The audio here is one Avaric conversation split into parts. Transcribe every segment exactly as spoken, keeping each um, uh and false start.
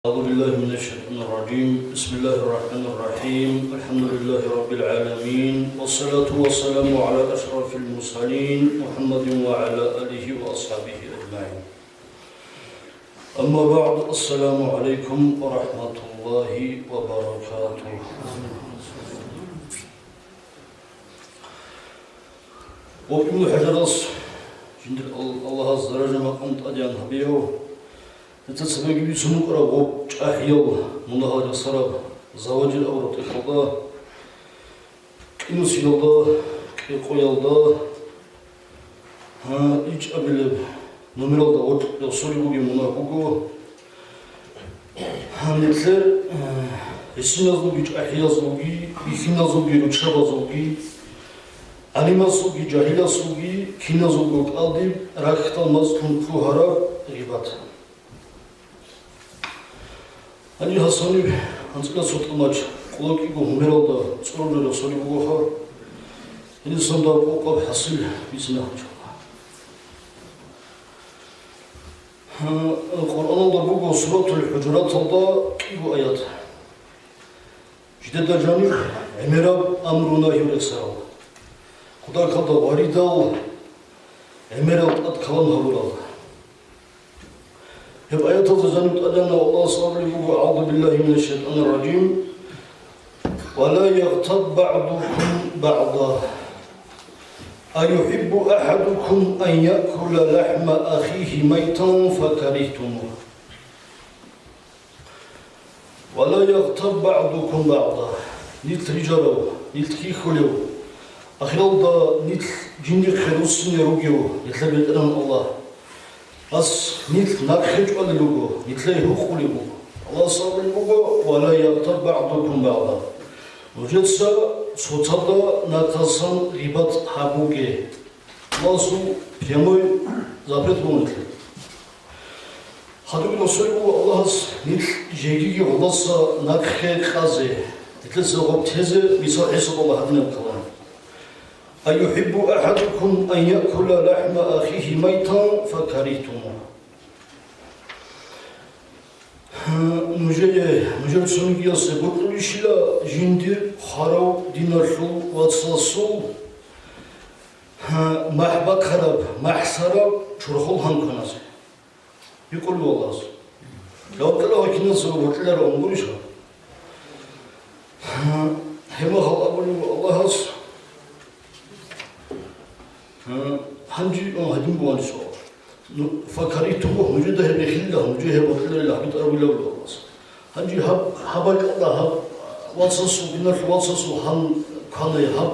أعوذ بالله من الشيطان الرجيم. بسم الله الرحمن الرحيم. الحمد لله رب العالمين. والصلاة والسلام على أشرف المرسلين محمد وعلى آله وأصحابه أجمعين. أما بعد، السلام عليكم ورحمة الله وبركاته. Ва Ибну ХӀажарас, жиндир Ал-, Аллагьас даража-макъам тӀадегӀан гьабеяв, дица цебеги бицун букӀараб гъоб чӀахӀиял мунагьал рехсараб Заважир абураб тӀехьалда, кьинусиялда, кьекъоялда, гьа, ичӀабилеб номералда гъоркь рехсолеб бугеб мунагь буго. Гьаниб нилъер, э, гьесиназулги, чӀахӀиязулги, бихьиназулги, руччабазулги, гӀалимасулги, жагьиласулги, киназулго кӀалдиб рахьдал мацӀлъун лъугьараб гъибат. Гьаниб гьасаниб анцӀила цо тӀамач къулакӀиго гьумералда цӀорулел рехсолеб бугоха, гьенисан дагьаб къокъаб хӀасил бицина гьанчӀола. Къуръаналда буго Суратул ХӀужураталда кӀиго аят. Жидеда жаниб гӀемераб амру-нагью рехсарал, кутакалда гъваридал гӀемерал тӀад калам гьабурал. Гьеб аяталда жаниб тӀадегӀанав Аллагьас абулеб буго: أعوذ بالله من الشيطان الرجيم. ولا يغتب بعضكم بعضا أيحب أحدكم أن يأكل لحم أخيه ميتا فكرهتموه. ولا يغتب بعضكم بعضا. Нилъ рижарав, нилъ хьихьулев, ахиралда нилъ жиндихъе руссине ругев нилъер БетӀергьан Аллагь. Ас нилъ нахъе чӀвалел руго, нилъее гьукъулеб буго. Аллагьас абулеб буго: ولا يغتب بعضكم بعضا. Нужеца цоцазда нахъасан гъибат гьабуге. Аллагьасул прямой запрет буго нилъее. Хадуб расулеб буго Аллагьас нилъ жегиги гъолдаса нахъе къазе, нилъеца гъоб тезе мисал хӀисабалда гьадинаб калам. أيحب أحدكم أن يأكل لحم أخيه ميتا فكرهتموه. Нужее, нужер цонигиясе бокьулищила жиндир хварав диналъул вацасул махӀ бахъараб, махӀ сараб чорхол гьан кваназе? Бикъулев Аллагьас. Жаваб кьела гьакимаца ва бокьиларо амгурищ гьаб? Гьебмахал абулев Аллагьас, гьанже гьадин бугьанищ. Ну, факарихтумугь, нужеда гьеб рехилила, нужее гьеб бокьиларила, гьабитӀараб бугьанищ Аллагьас. Гьанже гьаб, гьаб бакӀалда, гьаб вацасул, диналъул вацасул гьан кванай гьаб,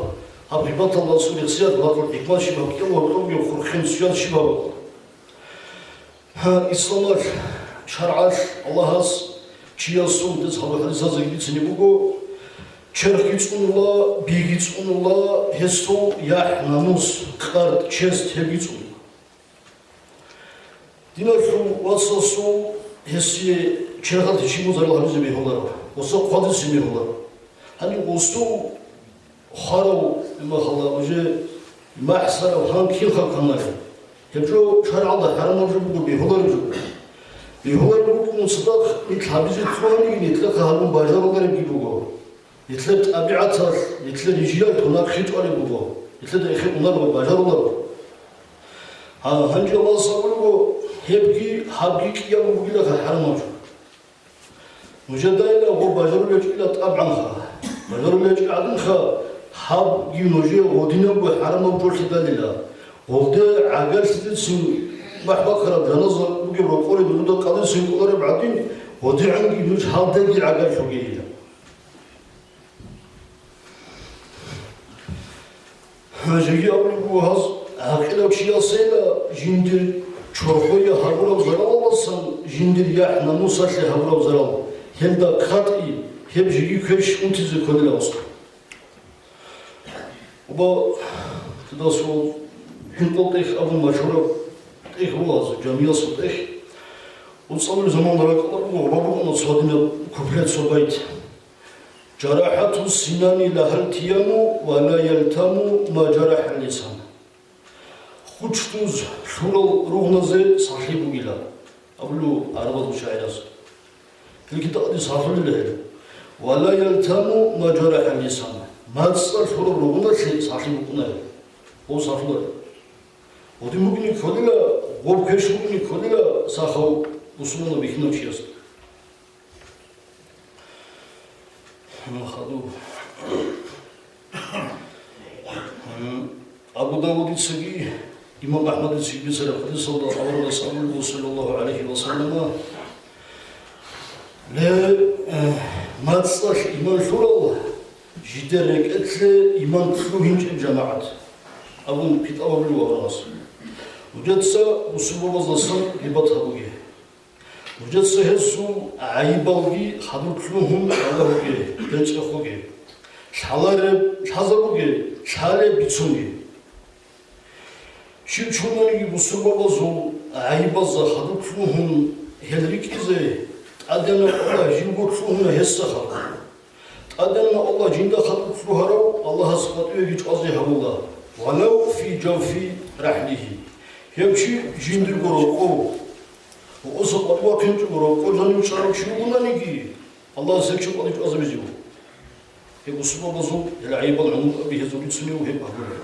гьаб гъибаталда цо рехсият вакъул хӀикмат щиб, гьаб кӀел вакъулги хурхен суял щиб гьаб? Гьа, исламалъ, шаргӀалъ Аллагьас чиясул, дец гьаб хӀадисазеги бицине буго, черхги цӀунула, биги цӀунула, гьесул яхӀ-намус, къард, чест гьебги цӀунула. Диналъул вацасул гьесие черхалъе щиб зарал гьабизе бегьуларо, гъосда хъвадизе бегьуларо. Гьанив гъосул хварав, имахала, уже махӀ сарав гьан кин хъа кванаре? Гьеб жо шаргӀалда хӀарамаб жо буго, бегьулареб жо буго. Бегьулареб букӀун цадахъ нилъ гьабизе лъугьаниги, нилъехъа гьабун бажаруларебги буго. Нилъер тӀабигӀаталъ, нилъер рижиялъ гьунар хитӀулеб буго, нилъеда эхе унарго бажаруларо. Гьа, гьанже Аллагьас абулеб буго, гьебги гьабги кӀиябго бугилаха хӀарамаб жо. Нужедайила гъо бажарулечӀила тӀабгӀанха. БажарулечӀи гӀадинха, гьабги нужее гъодинабго хӀарамаб жо лъидалила, гъолде гӀагарлъидецин бахӀбахъараб жаназа бугеб рокъоре нужеда къадесин кӀолареб гӀадин, гъодигӀанги нуж гьалдаги гӀагарлъугейила. Жеги абулеб буго гьаз, гӀакъилав чиясейила жиндир чорхое гьабураб заралалдасан жиндир яхӀ-намусалъе гьабураб зарал, гьелда хъатӀи, гьеб жеги квеш унтизе кколила гьасда. Уба, тудасул хӀинкъул тӀехь абун машгьураб тӀехь буго гьазул, жамиясул тӀехь. УцӀалул заман ракӀалда буго, гьаб букӀана цо гьадинаб куплет, цо байт. جرحت السنان لها التيم ولا يلتم ما جرح اللسان. Хучдуз лъурал ругъназе сахлъи бугила, абулеб гӀарабазул шагӀирас. Гьел китабалде сахлъулел гьел. «Ва ла ялтаму ма жарахӀа лисана». МацӀалъ лъураб ругъуналъе сахлъи букӀуна гьел. Гъов сахлъулареб. Гъодин букӀине кколила, гъоб квеш букӀине кколила сахав бусурманав бихьинав чиясда. Хадуб. Абу Давудицаги имам АхӀмадицаги бицараб хадисалда аварагас абулеб, саллаллагьу гӀалайгьи ва саллама, ле, э, мацӀалъ иман лъурал жидер рекӀелъе иман лъугьинчӀеб жамагӀат, абун хитӀаб гьабулеб аварагас. Нужеца бусурбабаздасан гъибат гьабуге. Нужеца гьесул гӀайибалги хадур лъугьун гьавуге, бецӀехъуге. Лъалареб лъазабуге, лъалеб бицунге. Щив чунаниги бусурбабазул гӀайибазда хадур лъугьун гьел рикӀкӀизе, тӀадегӀанав Аллагь живго лъугьуна гьесда хадур. ТӀадегӀанав Аллагь жинда хадур лъугьарав Аллагьас къватӀивеги чӀвазе гьавула, валав фи жавфи рахӀлигьи. Гьев чи жиндирго рокъов, гьукъуса къватӀив вахъинчӀого рокъов жанив чӀарав чи вугонаниги, Аллагьас гьев чи къватӀив чӀвазабизе вуго. Гьеб бусурбабазул гьел гӀайибал гӀумру абизе гьезул рицунев гьеб гьабула.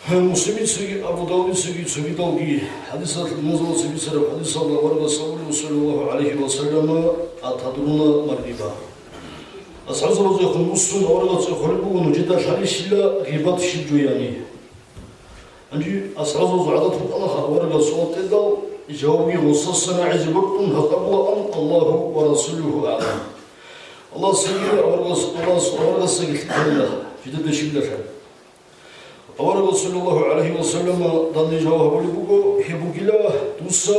Муслимицаги Абу Давудицаги цогидалги хадисалъ мунзалаца бицараб хадисалда аварагас абулеб, саллаллагьу гӀалайгьи ва саллама: «Атадруна ма рриба?» АсхӀабзабазехун муслим аварагас цӀехолеб буго нужеда лъалищила гъибат щиб жо яни. Гьанже асхӀабзабазул гӀадат букӀана аварагас суал тӀедал, жавабги гъосасан рагӀизе бокьун гьаб абулаан: «Аллагьу ва расулугьу аълам». Аллагьасги аварагас, Аллагьас, аварагасги лъикӀабила, жидеда щибила лъай. Аварагас, саллаллагьу гӀалайгьи ва саллама, данде жаваб гьабулеб буго: «Гьеб бугила дуца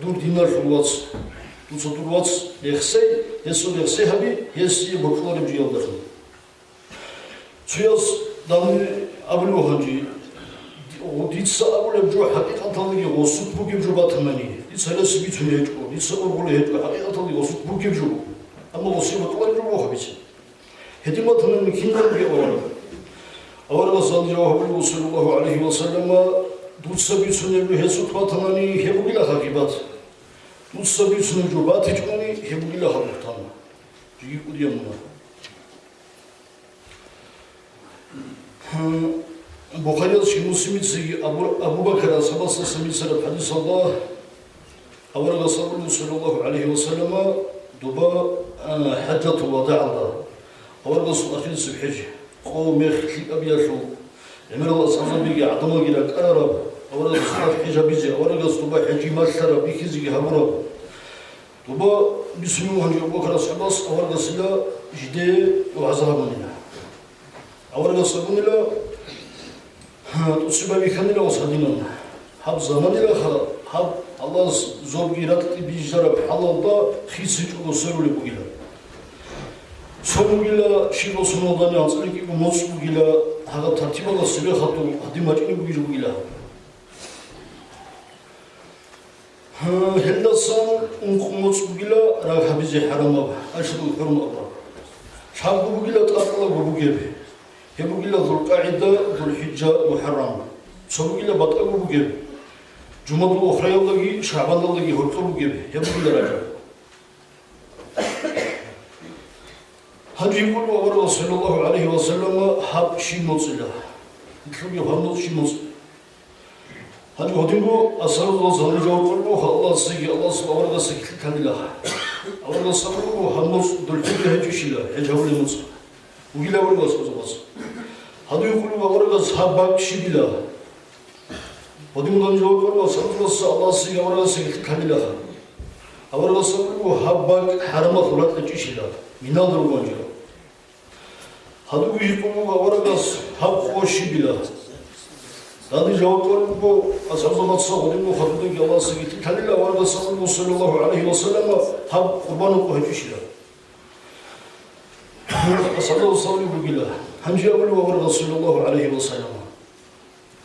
дур диналъул вац, дуца дур вац рехсей, гьесул рехсей гьаби, гьесие бокьулареб жиялдалъун». Цояс данде абулеб гьанже: «Дица абулеб жо хӀакъикъаталдаги гъосухъ бугеб жо батанани, дица гьелъ бицунеб гьечӀо, дица ургъулеб гьечӀо, хӀакъикъаталдаги гъосухъ бугеб жо, амма гъосие бокьулареб жо буго гьабизе». Гьедин батанани кинаб бугеб авараг? Аварагас данде жаваб гьабулеб, саллаллагьу гӀалайгьи ва саллама: «Дуца бицунеб жо гьесухъ батанани, гьеб бугила гъибат. Дуца бицунеб жо батичӀони, гьеб бугила гьаб бугьтан». Жиги кӀудияб мунагь. Бухариясги Муслимицаги Абу, Абу Бакр асхӀабасдасан бицараб хадисалда аварагас абулеб, саллаллагьу гӀалайгьи ва саллама, доба, а, хӀаджатул вадагӀалда, аварагасул ахирисеб хӀеж, къо-мех лъикӀабиялъул, гӀемерал асхӀабзабиги гӀадамалги ракӀарараб, аварагасул хӀеж гьабизе, аварагас доба хӀежи малъараб, бихьизеги гьабураб. Доба бицунеб гьанже Абу Бакр асхӀабас аварагасила жидее вагӀза гьабунила. Аварагас абунила: «Гьа, тӀоцебе бихьанила ва гьадинан. Гьаб заманилаха, гьаб Аллагьас зобги ракьги бижараб хӀалалда хисичӀого сверулеб бугила. Цо бугила, щибго соналдани анцӀила кӀиго моцӀ бугила, гьагъаб тартибалда цебе хадуб гьадин бачӀине бугеб жо бугила». Гьелдасан ункъ моцӀ бугила рагъ гьабизе хӀарамаб, ашрул хӀурум абураб. Лъабго бугила тӀатӀалаго бугеб. Гьеб бугила ЗулкъагӀида, ЗулхӀиджа, МухӀаррам. Цо бугила батӀаго бугеб. Жумадул ухраялдаги ШагӀбаналдаги гьоркьоб бугеб. Гьеб бугила Ражаб. Гьанже гьикъулеб аварагас, саллаллагьу гӀалайгьи ва саллама, гьаб щиб моцӀила? Гьелъулги гьаб моцӀ щиб моцӀ? Гьанже гьадинго асхӀабзабаз гьаниб жаваб кьолеб буго, Аллагьасеги Аллагьасул аварагасеги лъикӀабила. Аварагас абулеб буго, гьаб моцӀ ЗулхӀиджа гьечӀищила, хӀеж гьабулеб моцӀ. Бугила абулеб асхӀабзабаз. Гьадин гьикъулеб аварагас, гьаб бакӀ щибила? Гьадин гьаниб жаваб кьолеб асхӀабзабаз Аллагьасеги аварагасеги лъикӀабилаха. Аварагас абулеб буго, гьаб бакӀ хӀарамалъул ракьа гьечӀищила, Миналда ругоан жо. Гьадинги гьикъулеб буго аварагас, гьаб къо щибила? Гьадин жаваб кьолеб буго асхӀабзабаца, гьадинго хадубги Аллагьасеги лъикӀабила, аварагас абулеб буго, саллаллагьу гӀалайгьи ва саллама, гьаб къурбанал къо гьечӀищила. АсхӀабзабаз абулеб бугила, гьанже абулеб аварагас, саллаллагьу гӀалайгьи ва саллама.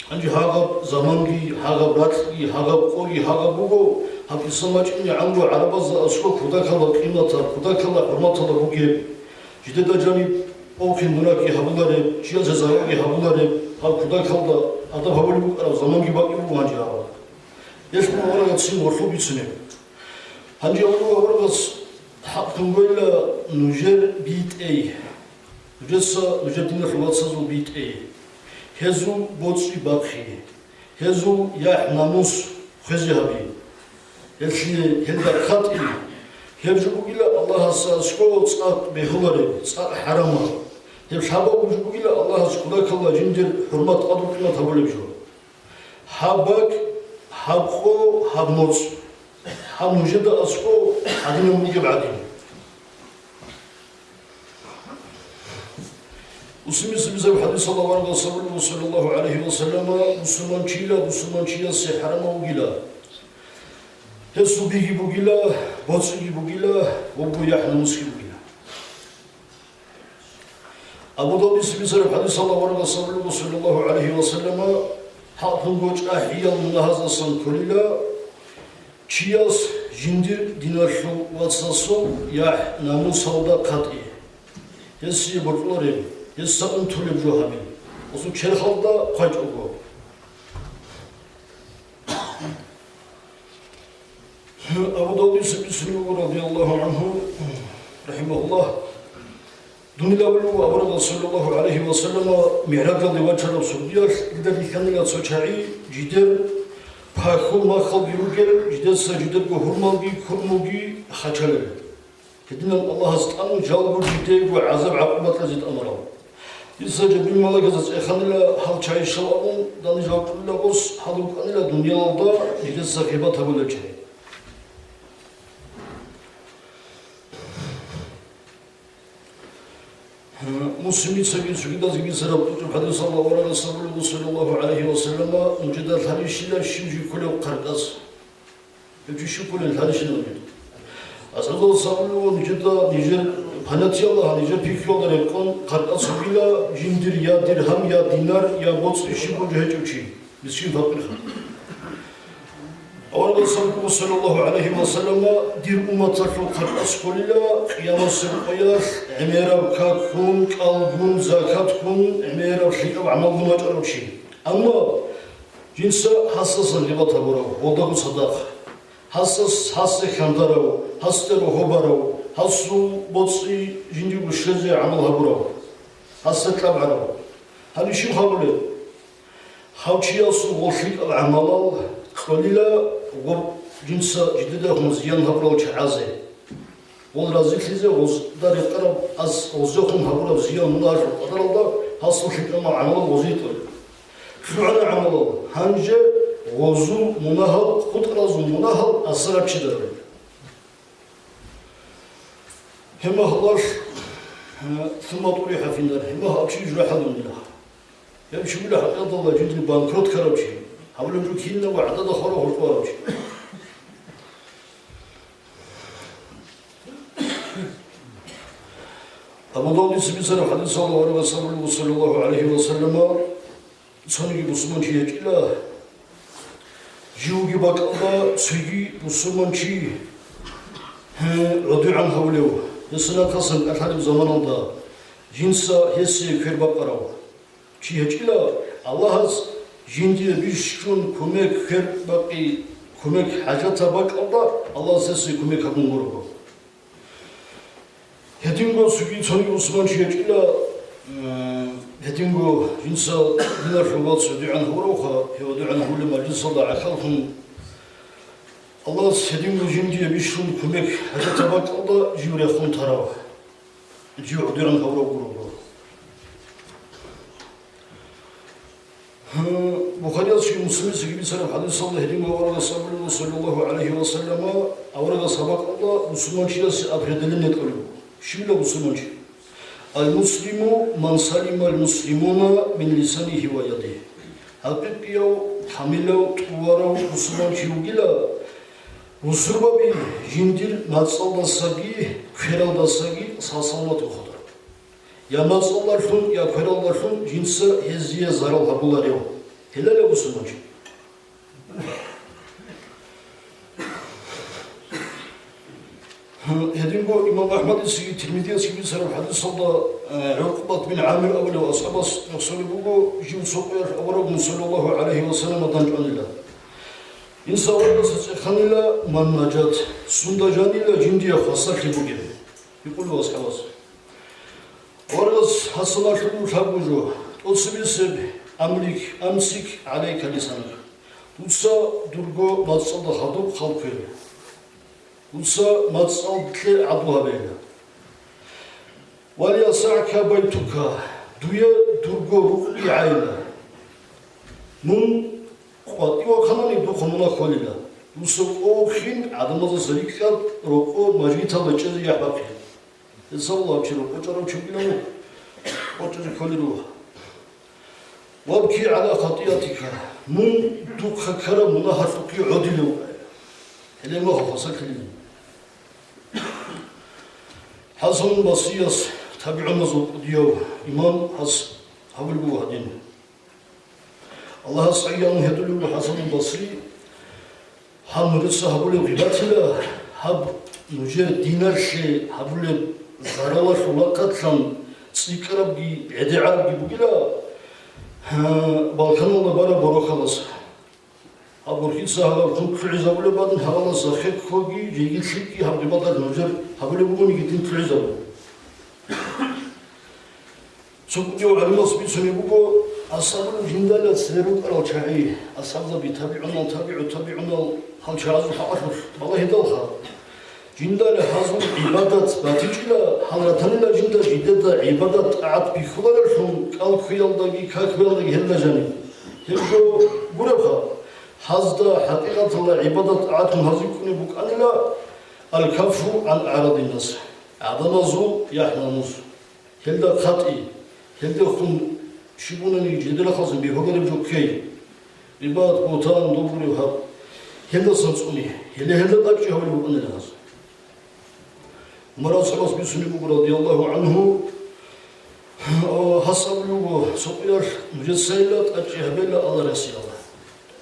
Гьанже гьагъаб заманги, гьагъаб ракьги, гьагъаб къоги гьагъаб буго, гьаб ислам бачӀинегӀанго гӀарабазда аскӀоб кутакалда къиматаб, кутакалда хӀурматалда бугеб, жидеда жаниб обхъин дунагьги гьабулареб, чиясе зарарги гьабулареб, гьаб кутакалда адаб гьабулеб букӀараб заманги бакӀи буго гьанже гьаб. Гьелъ буго аварагацин гъорлъ бицунеб. Гьанже гьанив аварагас хӀакълъун гойила нужер битӀей. Нужеца нужер диналъул вацазул битӀей. Гьезул боцӀи бахъи. Гьезул яхӀ-намус хвезе гьаби. Гьелъие гьелда хъатӀи. Гьеб жо бугила Аллагьасда аскӀов цӀакъ бегьулареб, цӀакъ хӀарамаб. Гьеб лъабаб жо бугила Аллагьас кутакалда жиндир хӀурмат-къадру-къимат гьабулеб жо. Гьаб бакӀ, гьаб къо, гьаб моцӀ. Гьаб нужеда аскӀов гьадинаб бугеб гӀадин. Муслимица бицараб хӀадисалда аварагас абулеб, саллаллагьу гӀалайгьи ва саллама, бусурманчила бусурманчиясе хӀарамав вугила. Гьесул биги бугила, боцӀиги бугила, вуго яхӀ-намусги бугила. Абу Давудица бицараб хӀадисалда аварагас абулеб, саллаллагьу гӀалайгьи ва саллама, хӀакълъун гочӀа хӀиял мунагьаздасан кколила, чияс жиндир диналъул вацасул яхӀ-намусалда хъатӀи. Гьесие бокьулареб, гьесда унтулеб жо гьабе, гьесул черхалда хъвачӀого. Абу Давудица бицунеб буго, радияллагьу гӀангьу, рахӀимагьуллагь, дунилаб буго аварагас, саллаллагьу гӀалайгьи ва саллама, мигӀражалде вачараб сордоялъ дида рихьанила цо чагӀи, жидер пахьул махалги ругел, жидеца жидерго гьурмалги курмуги хачалел. Гьединан Аллагьас тӀамун жалго жидеего гӀазаб-гӀакъуба кьезе тӀамурав. Дица Жабрил малаикаца цӀеханила гьал чагӀи щал абун, дани жаваб кьурила гъос, гьал рукӀанила дуниялалда жидеца гъибат гьабулел чагӀи. Муслимицаги цогидазги бицараб тӀуб хӀадисалда аварагас абулеб, саллаллагьу гӀалайгьи ва саллама, нужеда лъалищила щиб жо кколеб хъаркъаз? Гьеб жо щиб кколеб лъалищила нужеда? АсгӀадалас абулеб, нужеда нижер понятиялда, нижер пикруялда рекъон, хъаркъаз вугила жиндир я диргьам, я динар, я боцӀи щиб буго гьечӀев чи, мискин-пакъирха. Аварагас абулеб, саллаллагьу гӀалайгьи ва саллама, дир умматалъул хъаркъаз кколила къиямасеб къоялъ гӀемераб как ккун, кӀалгун, закат ккун, гӀемераб лъикӀаб гӀамалгун вачӀарав чи. Амма жинца гьасдасан гъибат гьабурав, гъолдаго цадахъ, гьасдас, гьасде хьандарав, гьасде рогьо барав, гьасул боцӀи жиндиего щвезе гӀамал гьабурав, гьасде кьабгӀарав. Гьанив щиб гьабулеб? Гьав чиясул гъол лъикӀал гӀамалал кьолила гъоб жинца жидедехун зиян гьабурал чагӀазе. Гъол разилъизе гъозда рекъараб ас гъозехун гьабураб зиян мунагьалъул къадаралда гьасул лъикӀал гӀамалал гъозие кьолеб. ЛъугӀана гӀамалал, гьанже гъозул мунагьал, хутӀаразул мунагьал асда раччида. Гьеб мехалъ, э, ثم طرح في النار, гьеб мехалъ чи жужахӀалдунила. Гьев щибила хӀакъикъаталда жиндир банкрот ккарав чи, гьабулеб жо кинабго гӀадада хварав гьоркьов чи. Абу Давудица бицараб хӀадисалда аварагас абулеб, саллаллагьу гӀалайгьи ва саллама, цониги бусурманчи гьечӀила, живги бакӀалда цоги бусурманчи, гье, гӀодигӀан гьавулев, гьесда кӀалъалеб заманалда жинца гьесие квер бакъарав. Чи гьечӀила, Аллагьас жиндие бищун кумек квер бакъи, кумек хӀажатаб бакӀалда Аллагьас гьесие кумек гьабун гурого. Гьединго цоги цониги бусурманчи гьечӀила, м, гьединго жинца диналъул вац гӀодигӀан гьавуравха, гьев гӀодигӀан гьавулеб мажлисалда гӀахьаллъун, Аллагьас гьединго жиндие бищун кумек хӀажатаб бакӀалда жив рехун тарав. Жив гӀодигӀан гьавурав гурого. Бухариясги Муслимицаги бицараб хӀадисалда гьединго аварагас абулеб, саллаллагьу гӀалайгьи ва саллама, аварагас гьаб бакӀалда бусурманчиясе определение кьолеб буго. Щибила бусурманчи? Ал-муслиму ман салимал муслимуна мин лисанигьи ва ядигьи. ХӀакъикъияв, камилав, тӀуварав бусурманчи вугила, бусурбаби жиндир мацӀалдасаги квералдасаги сал-саламат вухадарав. Я мацӀалдалъун, я квералдалъун жинца гьезие зарал гьабуларев. Гьелалев бусурманчи. Гьединго имам АхӀмадицаги Тирмизиясги бицараб хӀадисалда, э, ГӀукъбат бин ГӀамир абулев асхӀабас рехсолеб буго, жив цо къоялъ аварагун, саллаллагьу гӀалайгьи ва саллама, дандчӀванила. Инсаналдаса цӀеханила маннажат, сунда жанила жиндие хвасарлъи бугеб, гьикъулев асхӀабас. Варгас гьасамалъугу лъабгужо, тӀоцебесеб амлик, амсик гӀалайка лисанак. Дуца дурго мацӀалда хадуб халкве. Дуца мацӀалде гӀадлу гьабейила. ВалиясагӀка байтука, дуе дурго рукъги гӀайила. Мун къватӀив вахъанани, духъ мунагь кколила. Дуса кӀовухъин гӀадамаздаса рикӀкӀад рокъо мажгиталда чӀезе яхӀ бахъе. Гьесавулав чи рокъо чӀарав чи вугилан, къочӀезе кколел руго. Вабки гӀала хатӀиятика, мун духъа ккараб мунагьалъухъе гӀодилев вукӀа. Гьеле муха хвасарлъилин. ХӀасан Басрияс, табигӀуназул кӀудияв имам, гьас гьабулеб буго гьадин. Аллагьас гӀайиб гьедулев вуго ХӀасан Басри, гьаб нужеца гьабулеб гъибатила, гьаб нужер диналъе гьабулеб заралалъул рахъалъан цӀикӀкӀарабги гӀедегӀарабги бугила, гьа, Балканалда бараб борохьалас. Гьаб борхьица гьалаб хун лъугӀизабулеб бадин, гьалалас ахирги жеги лъикӀги гьаб гъибаталъ нужер гьабулеб бугониги дин лъугӀизабу. Цо кӀудияв гӀалимас бицунеб буго, асхӀабул жиндала цере рукӀарал чагӀи, асхӀабзаби, табигӀунал, табигӀу табигӀунал, гьал чагӀазул хӀакъалъулъ балагьидалха. Жиндала гьазул гӀибадат батичӀила, гьал ратанила жинда жидеда гӀибадат-тӀагӀат бихьуларевлъун, кӀал кквеялдаги, как кквеялдаги гьелда жаниб. Гьеб жо гуребха, гьазда хӀакъикъаталда гӀибадат-тӀагӀатун гьазиккунеб букӀанила, аль-каффу гӀан аърадиннас, гӀадамазул яхӀ-намус. Гьелда хъатӀи, гьелдехун щибунани жидерахъалзун бихьулареб жо ккей. Гъибат, бугьтан, доб гуреб гьаб. Гьелдасан цӀуни, гьеле гьелда тӀадчӀи гьабулеб букӀанила гьаз. ГӀумар асхӀабас бицунеб буго, радияллагьу гӀангьу, гьас абулеб буго, цо къоялъ нужецайила тӀадчӀи гьабейила Аллагь рехсиялда.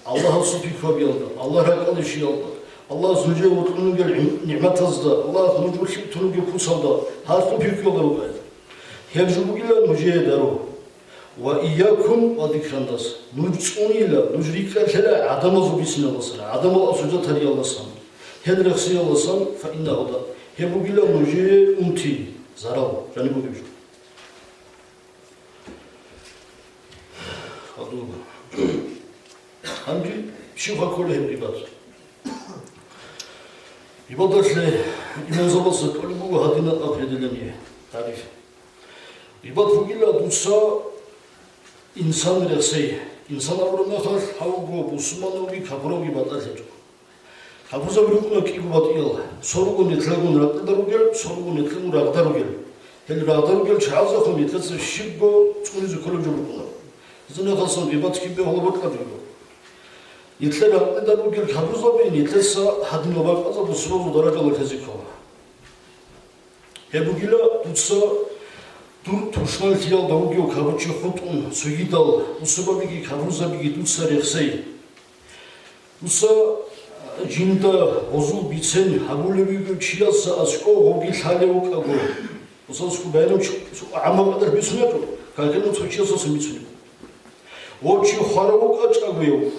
Аллагьасул пикруялда, Аллагь ракӀалде щвеялда, Аллагьас нужее вокьун вугел нигӀматазда, Аллагьас нуж вулъи тун вугев куцалда, гьалъул пикруялда рукӀа. Гьеб жо бугила нужее дару. Ва ийякум ва зикран-нас, нуж цӀунила, нуж рикӀкӀалъила гӀадамазул бицинелдасан, гӀадамал осуждать гьариялдасан, гьел рехсиялдасан, фа иннагьу да, гьеб бугила нужее унти, зарал, жаниб бугеб жо. Гьанже щибха ккола гьеб гъибат? Гъибаталъе имамзабаца кколеб буго гьадинаб определение, тариф. Гъибат бугила дуца инсан рехсей. Инсан абураб мехалъ гьав вуго бусурманавги капуравги батӀалъи гьечӀо. Капурзаби рукӀуна кӀиго батӀиял, цо руго нилъеда ракьида ругел, цо руго нилъеда рагъда ругел. Гьел рагъда ругел чагӀазехун нилъеца щибго цӀунизе кколеб жо букӀуна. Гьезда мехалъ гъибат кибе гьола бокьараб жо. Нилъер ракьида ругел капурзаби нилъеца гьадинал бакӀазда бусурбабазул даражаялда лъезе ккола. Гьеб бугила дуца дур тушманлъиялда вугев капурчи хутӀун, цогидал бусурбабиги капурзабиги дуца рехсей. Дуца жинда гъозул бицен гьабулев вугев чиясда аскӀов гъовги лъалев вукӀаго, мисалалъе, баянав чи гӀаммаб къадар бицунеб, какилан цо чиясдасан бицунеб. Гъов чи хварав вукӀачӀого,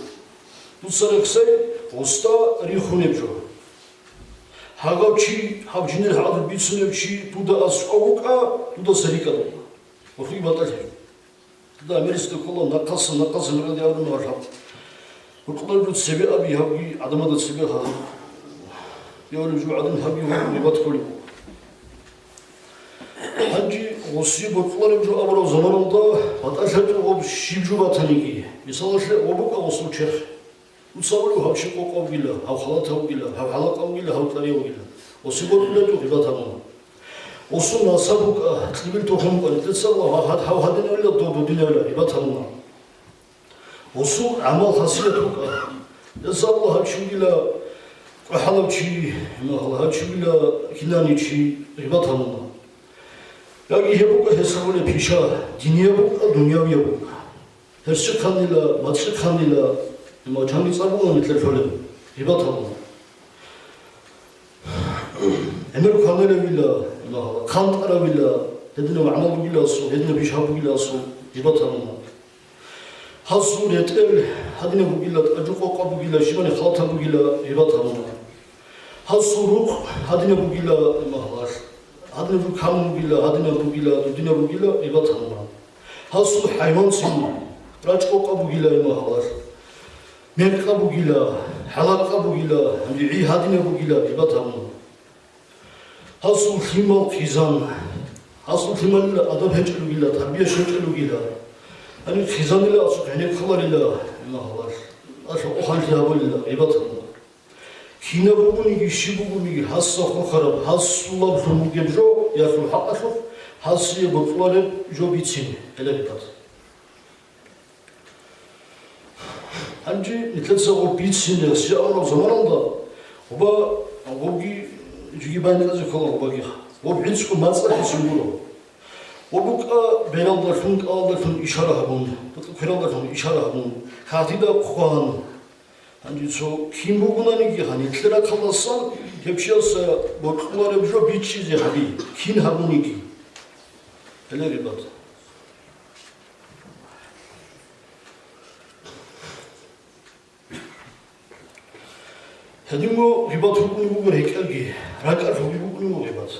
дуца рехсей, гъосда рихунеб жо. Гьагав чи, гьав жинер гьадур бицунев чи дуда аскӀов вукӀа, дудаса рикӀкӀад вукӀа. Гъолъие батӀалъи. Дуда Америкаялда ккола, нахъасан, нахъасан гьариде абуна гьалъаб. Бокьулареб жо цебе аби, гьабги гӀадамазда цебе гьаб. Гьабулеб жо гӀадин, гьабги гьаб, гъибат кколеб. Гьанже гъосие бокьулареб жо абураб заманалда батӀалъи гьечӀо гъоб щиб жо батаниги. Мисалалъе, гъоб букӀа гъосул черх. Дуца абулеб, гьав чи къокъав вугила, гьав халатав вугила, гьав гӀалакъав вугила, гьав кьарияв вугила. Гъосие бокьулеб жо гъибат гьабуна. Гъосул насаб букӀа, кьибил тухум букӀа, нилъеца абула, гьав гьадинавила, дов дудинавила, гъибат гьабуна. Гъосул гӀамал-хасият букӀа. Гьесда абула, гьав чи вугила кӀвахӀалав чи, гьав чи вугила кинани чи, гъибат гьабуна. Яги гьеб букӀа гьес абулеб пиша, динияб букӀа, дуниявияб букӀа. Гьерсихъанила, мацӀихъанила, гьав чанги цӀар бугони нилъер лъолеб, гъибат гьабуна. ГӀемер кванаравила, гьав хъантӀаравила, гьединаб гӀамал бугиласул, гьединаб иш гьаб бугиласул, гъибат гьабуна. Гьасул ретӀел гьадинаб бугила, тӀажу къокъаб бугила, щибани халтаб бугила, гъибат гьабуна. Гьасул рукъ гьадинаб бугила, имагьлалъ, гьадинаб жо камун бугила, гьадинаб бугила, дудинаб бугила, гъибат гьабуна. Гьасул хӀайванцин рачӀ къокъаб бугила, имагьлалъ, мекъаб бугила, хӀалакъаб бугила, гьанже гӀи гьадинаб бугила, гъибат гьабуна. Гьасул лъимал хъизан. Гьасул лъималила адаб гьечӀел ругила, тарбия щвечӀел ругила. Гьаниб хъизанила асухъ гӀенекколарила, имагьлалъ, алъа къоханлъи гьабулила, гъибат гьабуна. Кинаб бугониги, щиб бугониги, гьасда хурхараб, гьасулаблъун бугеб жо, ялъул хӀакъалъулъ, гьасие бокьулареб жо бицин, гьеле гъибат. Гьанже нилъеца гъоб бицинеяс жаураб заманалда, гъоба, гъобги жиги байнкьазе ккола гъобагиха. Гъоб гӀицӀго мацӀалъ гьесин гуро. Гъоб букӀа белалдалъун, кӀалалдалъун ишара гьабун, бутӀа квералдалъун ишара гьабун, кагътида хъван. Гьанже цо кин бугонаниги, гьанилъе рахъалдасан гьеб чиясда бокьулареб жо бичӀчӀизе гьаби, кин гьабуниги. Гьеле гъибат. Гьединго гъибат букӀунеб буго рекӀелги, ракӀалъулги букӀунеб буго гъибат.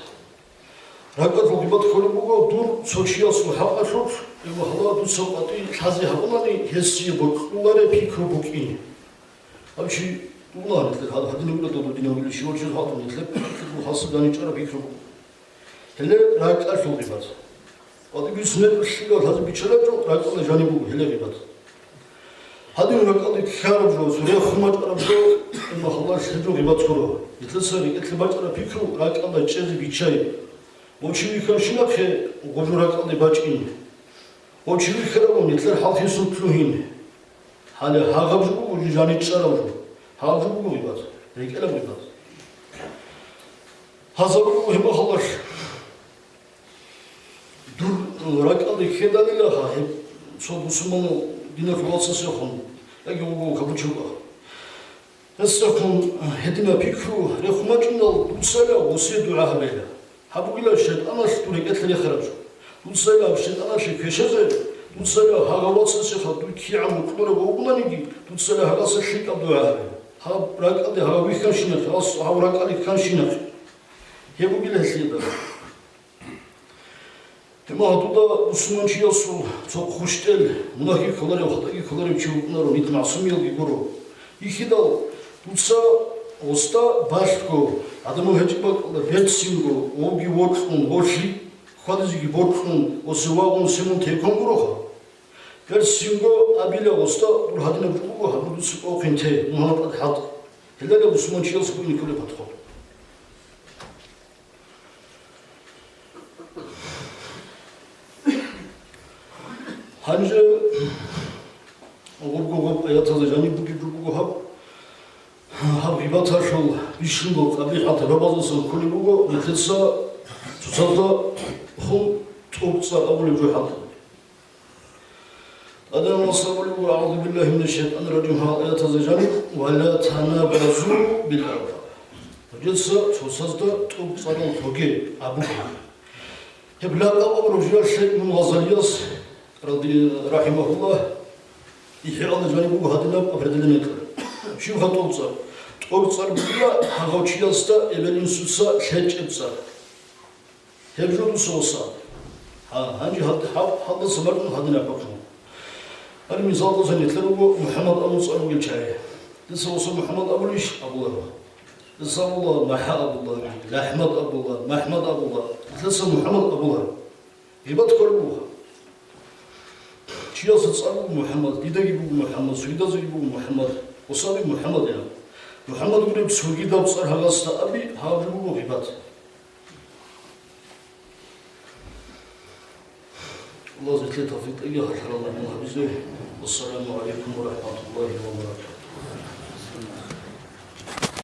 РакӀалъул гъибат кколеб буго дур цо чиясул хӀакъалъулъ, имагьлалъ дуца къватӀи лъазе гьабунани, гьесие бокьулареб пикру букӀине. Гьав чи дула гьанилъер гьад-, гьадинаб бугила додо динаб бугила щивав чи гьадин нилъер пикру хасаб даничӀараб пикру буго. Гьеле ракӀалъул гъибат. КъватӀибе сунел лъикӀал гьазиб биччараб жо ракӀалда жаниб буго, гьеле гъибат. Гьадин ракӀалде ккараб жо, цо рехун бачӀараб жо, имагьлалъ гьеб жо гъибат гуро. Нилъеца рекӀелъе бачӀараб пикру ракӀалда чӀезе биччай. Гъов чи вихьанщинахъе гъоб жо ракӀалде бачӀин. Гъов чи вихьарабун нилъер хӀалхьисун лъугьин. Гьале гьагъаб жо буго жаничӀараб жо. Гьагъаб жо буго гъибат, рекӀелаб гъибат. Гьазаб буго гьеб мехалъ. Дур ракӀалде ккедалила гьеб цо бусурманав диналъул вацасехун, яги вуго капучуга. Гьесехун гьединаб пикру рехун бачӀиндал, дуцайила гъосие дугӀа гьабейила. Гьаб бугила шайтӀаналъ дур рекӀелъе рехараб жо. Дуцайила гьаб шайтӀаналъе квешазе, дуцайила гьагъав вацасеха дур кигӀан мукьураб вугонаниги, дуцайила гьагъасе лъикӀаб дугӀа гьабе. Гьаб ракӀалде гьагъав вихьанщинахъе, гьав ракӀалде кканщинахъе. Гьеб бугила гьелъие дагьаб. Гьеб мехалъ дуда бусурманчиясул цо хъущтӀел, мунагьги кколарев, хатӀаги кколарев чи вукӀунаро, нилъ магӀсумиялги гуро. Ихидал дуца гъосда балъго, гӀадамал гьечӀеб бакӀалда берцинго, гъовги вокьун, гъолъи хьвадизеги бокьун, гъосе вагъун семун теккун гуроха. Берцинго абила гъосда, дур гьадинаб жо буго, гьаб дуца къокъин те, мун гьанаб тӀад хӀалтӀ. Гьелдалеб бусурманчияс бугин кколеб подход. Гьанже гъобго гъоб аяталда жаниб бугеб жо буго гьаб. Гьаб гъибаталъул бищунго къабихӀал тӀабабаздасан кколеб буго, нилъеца цоцазда хун тӀубцӀар абулеб жо хӀалтӀи. Адамас абулеб буго, «АгӀузу биллагьи минаш шайтӀанир ражим», гьал аятазда жаниб, «Ва ла танабазу бил алкъаб». Нужеца цоцазда тӀубцӀарал тоге абуге. Гьеб лакъаб абураб жоялъе Имам Гъазалияс, ради-, рахӀимагьуллагь, ИхӀяалда жаниб буго гьадинаб определение кьун. Щибха тӀубцӀар? ТӀубцӀар бугила гьагъав чиясда эбел-инсуца лъечӀеб цӀар. Гьеб жо дуца гъоса. Гьа, гьанже гьаб-, гьаб-, гьалдаса бачӀун гьадинаб хӀукму. Гьаниб мисал гъоса, нилъер руго МухӀаммад абун цӀар бугел чагӀи. Дица гъоса МухӀаммад абулищ? Абуларо. Дица абула МахӀа абула, РахӀмат абула, МахӀмад абула. Дица МухӀаммад абуларо. Гъибат кколеб буго. Чиясда цӀар буго МухӀаммад, дидаги буго МухӀаммад, цогидазеги буго МухӀаммад, гъосаби МухӀаммад я. МухӀаммад гуреб цогидаб цӀар гьагъасда аби, гьаб жо буго гъибат. Аллагьас нилъее тавфикъ кьеги, гьалъ гьараллъун гьабизе. Вассаламу гӀалайкум ва рахӀматуллагьи ва баракатугьу.